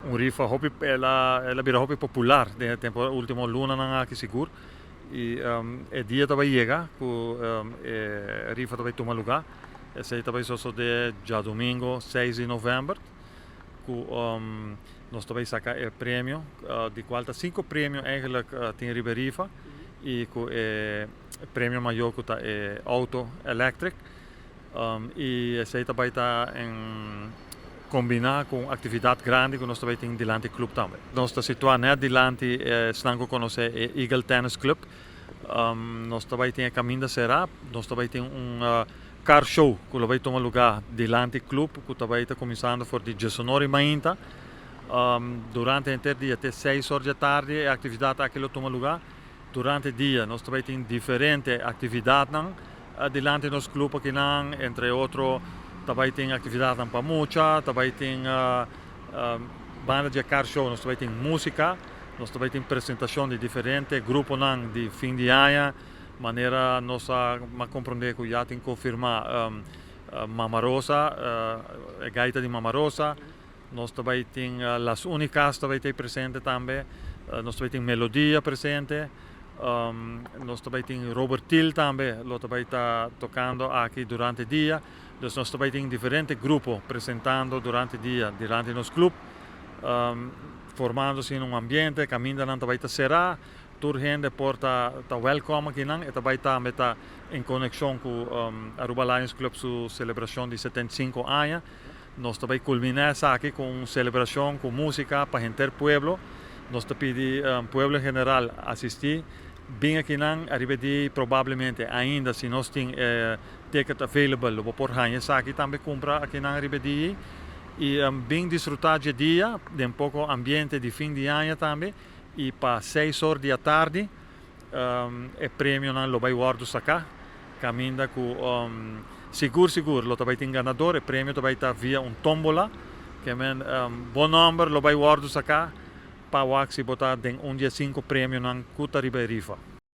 Un rifa hopi el a el a bira hopi popular den e tempo ultimo lunanan aki sigur y e dia ta bay yega cu e rifa ta bay tuma lugar. Esey ta bay sosode djadomingo seis di november cu nos ta bay saca e premio di cual ta cinco premio eigenlijk tin riba e rifa y cu e premio mayor cu ta e auto electric. Y esey ta bay ta en combina cu un actividad grandi cu nos ta bay tin dilanti club tambe. Nos ta situa net dilanti esnan cu conoce e Eagle Tennis Club. Nos ta bay tin e caminda cera, nos ta bay tin un car show cu lo bay tuma lugar dilanti club cu ta bay ta cuminsando for di diesunor y mainta. Durante henter dia te seis or dje tardi e actividad aki lo tuma lugar. Durante dia nos ta bay tin diferente actividadnan dilanti nos club akinan, entre otro ta bay tin actividadnan pa mucha, ta bay tin banda di e car show, nos ta bay tin musica, nos ta bay tin presentacion di diferente gruponan di fin di aña, manera nos a comprende cu ya tin confirma Mama Rosa, e gaita di Mama Rosa. Nos ta bai tin Las Unicas ta bai ta presente tambe. Nos ta bai tin Melodia presente. Nos ta bai tin Robert Thiel tambe lo ta bai ta tocando aki durante dia. Dus nos ta bai tin diferente grupo presentando durante dia dilanti nos club. Formando asina un ambiente, camindanan ta bai ta cera. Tur hende por ta ta welcome akinan. E ta bai tambe ta en conexion cu Aruba Lions Club su celebracion di 75 aña. Nos ta bai kulminá esaki ku un selebrashon ku músika pa henter pueblo. Nos ta pidi pueblo en general asistí. Bin akinan ariba e dia probablemente ainda si nos tin e ticket available lo bo por haña esaki tambe kumpra akinan ariba e dia i bin disfrutá dje dia den poko ambiente di fin di aña tambe i pa seis or di atardi E premionan lo bai wòrdu saká kaminda ku sigur sigur lo ta bai tin ganador. E premio ta bai ta via un tómbola. Ke men bo nòmber lo bai wòrdu saká pa wak si bo ta den un di e sinku premionan ku ta riba e rifa.